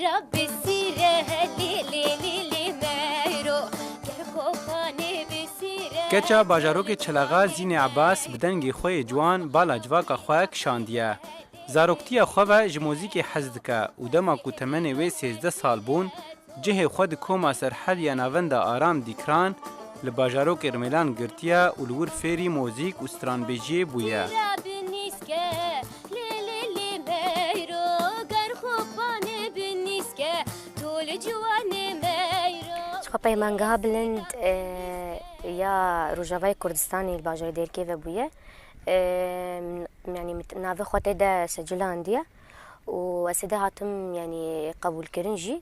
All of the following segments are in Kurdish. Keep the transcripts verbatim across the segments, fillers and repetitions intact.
Rabbê sîre, lê, lê, lê, lê, meyro, ger xo panê bi sîre. Keça bajarokê Çelaxa Zînê Ebas bi dengê xwe yê ciwan bala civaka xwe kişandiye. Zaroktiya xwe ve ji mozîkê hez dike û dema ku temenê wê sêzdeh sal bûn, cihê xwe di koma Serhediya Navenda Aram Dîkran li bajarokê Rimêlan girtiye û li wir fêrî mozîk û stranbêjiyê bûye. Ra bi nîske, lê, lê, lê, meyro, ger xo panê bi nîske, to li ciwanê meyro. Ji xwe peymangeha bilind e, ya Rojavayê Kurdistanê li bajarê Dêrikê ve bûye. E, yanî mit- navê xwe tê de secilandiye û ez tê de hatim yanî qebûlkirin jî.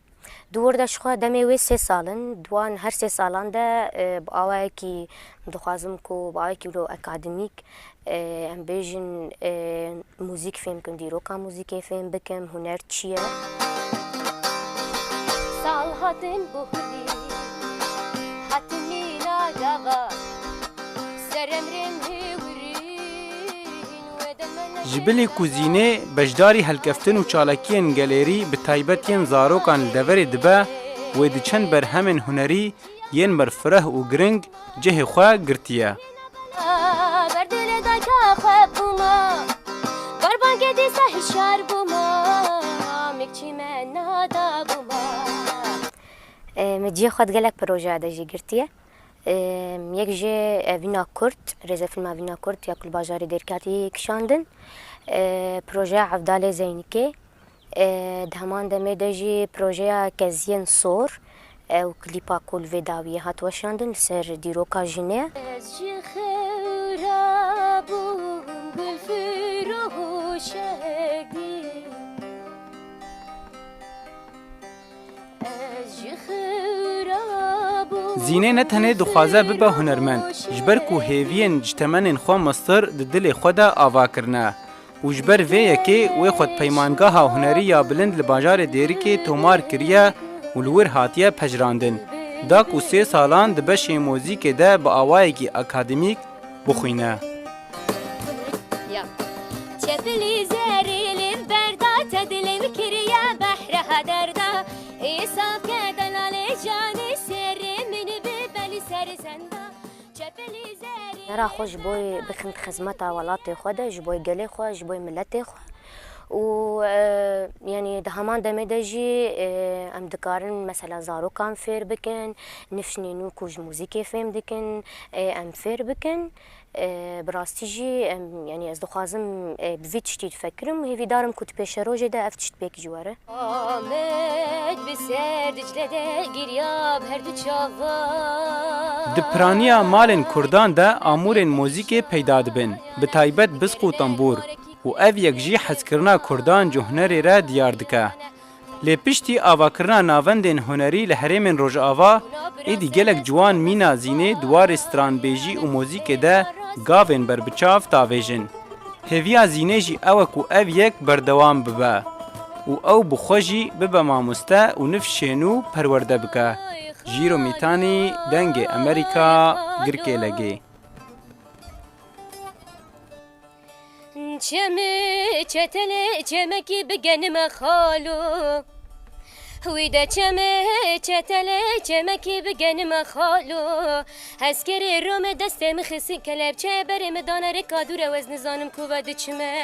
Di wir de ji xwe demê wê sê sal in, di wan her sê salan de e, bi awayekî dixwazim ku bi awayekî wilo akademîk e, em bêjin e, muzîk fêm bikim, dîroka muzîkê fêm bikim, huner çi ye? Sal hatin buhurî, hatin nîna gava, seremrên hêwirîn wê demene. Ji bilî ku Zînê beşdarî helkeftin û çalakiyên gelêrî bi taybet yên zarokan li deverê dibe, wê di çend berhemên hunerî yên berfireh û giring cihê xwe girtiye. Ber dilê dayka xwe bûma, ber bangê dîsa hişyar bûma, mîkçî me nada bûma. E, me cihê xwe di gelek projeya de jî girtiye. E, yek jê e, Vîna Kurt, rêzefîlma Vîna Kurt ya ku li bajarê Dêrkatî kişandin. E, projeya Evdalê Zeynikê. E, di heman demê de jî projeya Keziyên Sor e, û klîpa ku li vê dawiyê hat weşandin li ser dîroka jinê. Ez ji xewra bûm gulfiroşekî. Ez ji xewra bûm Zînê ne tenê dixwaze bibe hunermend, ji ber ku hêviyên ji temenên xwe mestir di dilê xwe de ava kirine. Û ji ber vê yekê wê xwe di peymangeha hunerî ya bilind li bajarê Dêrikê tomar kiriye û li wir hatiye pejirandin. Da ku sê salan di beşê muzîkê de bi awayekî akademîk bixwîne. Ya. Çepilî zerî li berda te dilê min kiriye behreha derda. Îsaf ke delalê canê serê min bi belî ser zenda. Çepilî zerî Nera xwe ji bo bixin xizmeta welatê xwe de, ji bo gelê xwe, ji bo miletê xwe. Û e, yanî di heman demê de jî e, em dikarin mesela zarokan fêr bikin, nifşnê nû ku ji muzîkê fêm dikin, e, em fêr bikin. E, bi rastî jî em, yanî ez dixwazim e, bi vî tiştî difikirim û hêvîdar im ku di pêşerojê de ev tişt pêk jî were. Amed bi ser Dicle de giriya bi her du çavan. Di piraniya malên Kurdan de amûrên muzîkê peyda dibin, bi taybet bizq û tembûr, û ev yek jî hezkirina Kurdan ji hunerê re diyar dike. Lê piştî avakirina navendên hunerî li herêmên Rojava, êdî gelek ciwan mîna Zînê di warê stranbêjî û muzîkê de gavên berbiçav tavêjin. Hêviya Zînê jî ew e ku ev yek berdewam bibe û ew bi xwe jî bibe mamoste û nifşê nû perwerde bike. Jîro Mîtanî, Dengê Emerîka, Girkêlegê. Çemê çetelê çemekî bigenime xalo. Wî de çemê çetelê çemekî bigenime xalo. Hezkerê Rome destê min xisî kelepçe berê min dane rêka dûre wez nizanim ku ve diçime.